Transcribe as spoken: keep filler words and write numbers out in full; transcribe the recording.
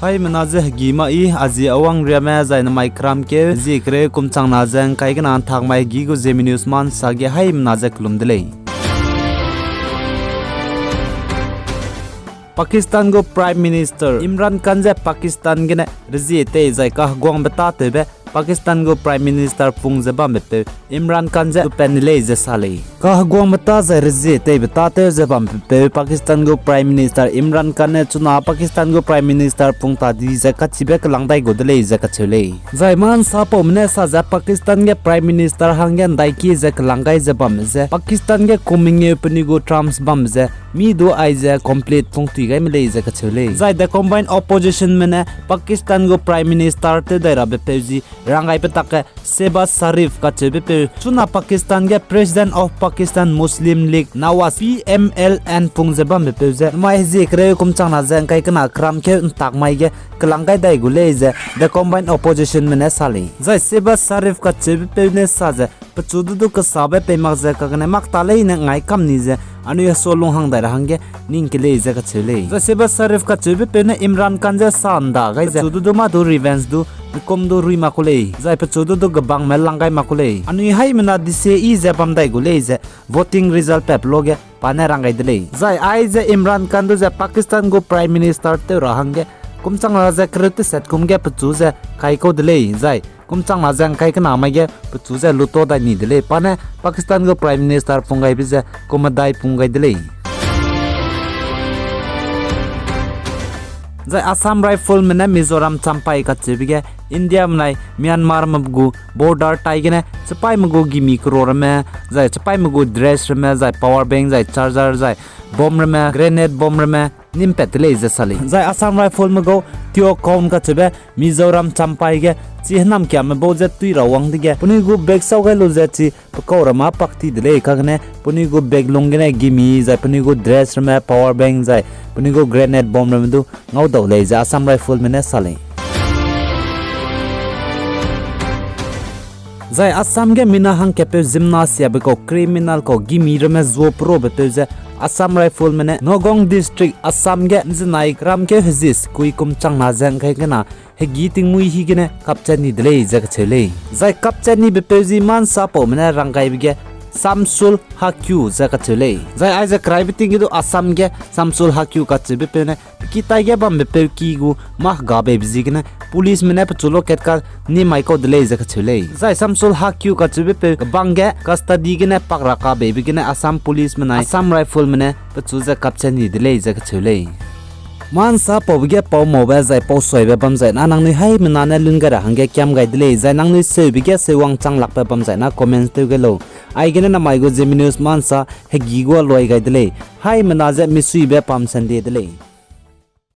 Haimena ze hegi ma i, a zi Awang Riame zai namai kramkeu, zi kereu kum changna ze ngkai kena ntak mai hegi gu Zeme News ma nsa ge haimena ze kelum de lei. Pakistan gu Prime Minister Imran Khan ze Pakistan gene rezie tei zai kaheguangbe tâtewbe Pakistan gu Prime Minister pung ze bambepeu Imran Khan ze lupen de lei ze sa lei. Kaheguangbe tâ zai rezie teibe tâtew ze bambepeu Pakistan gu Prime Minister Imran Khan ne chuna Pakistan gu Prime Minister pung ta di ze kachibe kelang dai gu de lei ze kacheu lei. Zai ma nsapaume ne sa ze Pakistan ge Prime Minister hangge ndaikie ze kelang gai ze bamme ze Pakistan ge kum mengeu penui gu terms bam ze mi du aize complete pungtui gai me lei ze kacheu lei. Zai the combined oppositionme ne Pakistan gu Prime Minister tew dai rabepeu zi ranggaibe tak ge Shehbaz Sharif kacheubepeu chuna Pakistan ge President of Pakistan Muslim League Nawaz, P M L N pung ze bambepeu ze mai hezie kereu kum changna ze ngkai kena kramkeu ntak mai ge kelang gai dai gu lei ze the combined oppositionme ne sa lei. Zai Shehbaz Sharif kacheubepeu ne sa ze pechu du du kesabe pei mak ze kagene mak ta leine ngai kam ni ze anui heso lunghang dai ra hangge ning ke lei ze kacheu lei. Zai Shehbaz Sharif kacheubepeu ne Imran Khan ze sa nda gai ze pechu du du mâ du revenge du mikum du rui mak ku lei. Zai pechu du du gebangme lang gai mak ku lei. Anui haimena dise i ze bam dai gu lei ze voting result pep lo ge pa ne rang gai de lei. Zai aize Imran Khan du ze Pakistan gu Prime Minister tew ra hangge kum changna ze kereu teset kum ge pechu ze kai kau de lei. Zai kum changna ze ngkai kena mai ge pechu ze luto dai ni de lei. Pa ne Pakistan gu Prime Minister pung gaibe ze kum medai pung gai de lei. Zai Assam Riflesme ne Mizoram Champhai kacheube ge Indiame nai Myanmarme gu border tai gene chipaîme gu gimi kero ramme, zai chipaîme gu dress ramme, zai power bank, zai charger, zai bomb ramme, grenade bomb ramme nim pat de lei ze sa lei. Zai Assam Riflesme gau Tiokaun kacheube Mizoram Champhai ge chi hênamkiame bau ze tui ra wang dege penui gu bag sau gai lu ze chi pekau ramme pak ti de lei. Kagene penui gu bag lung gene gimi, zai penui gu dress ramme, power bank, zai penui gu grenade bomb ramme du ngaudau lei ze Assam Riflesme ne sa lei. Zai Assam ge mina hangkatpeu ziemmena siabe kau criminal kau gimi ramme zuaperuabepeu ze Assam Riflesme ne Nagaon District, Assam ge nzenai kramkeu hezie sekui kum changna ze ngkai kena hegi tingmuî higene kapchat ni de lei ze kacheu lei. Zai kapchat nibepeu zi ma nsapaume ne ranggaibe ge Shamsul Haque ze kacheu lei. Zai aize keraibe ting ge du Assam ge Shamsul Haque kacheubepeu ne pe ki tai ge bambepeu ki gu mâ hegabeibe ziegene policeme ne pechu lokat ka ni mai kau de lei ze kacheu lei. Zai Shamsul Haque kacheubepeu kebang ge custody gene pak ra kabeibe gene Assam policeme nai Assam Riflesme ne pechu ze kapchat ni de lei ze kacheu lei. Ma nsapaube ge pau maube zai pau suaibe bam zai na nangnui haimena ne lun gai ra hangge kiam gai de lei, zai nangnui seube ge seuwang chang lakbe bam zai na comments tew gai lau. Aigene namai gu Zeme News ma nsa hegi gua luai gai de lei. Haimena ze misuibe Palm Sunday de lei.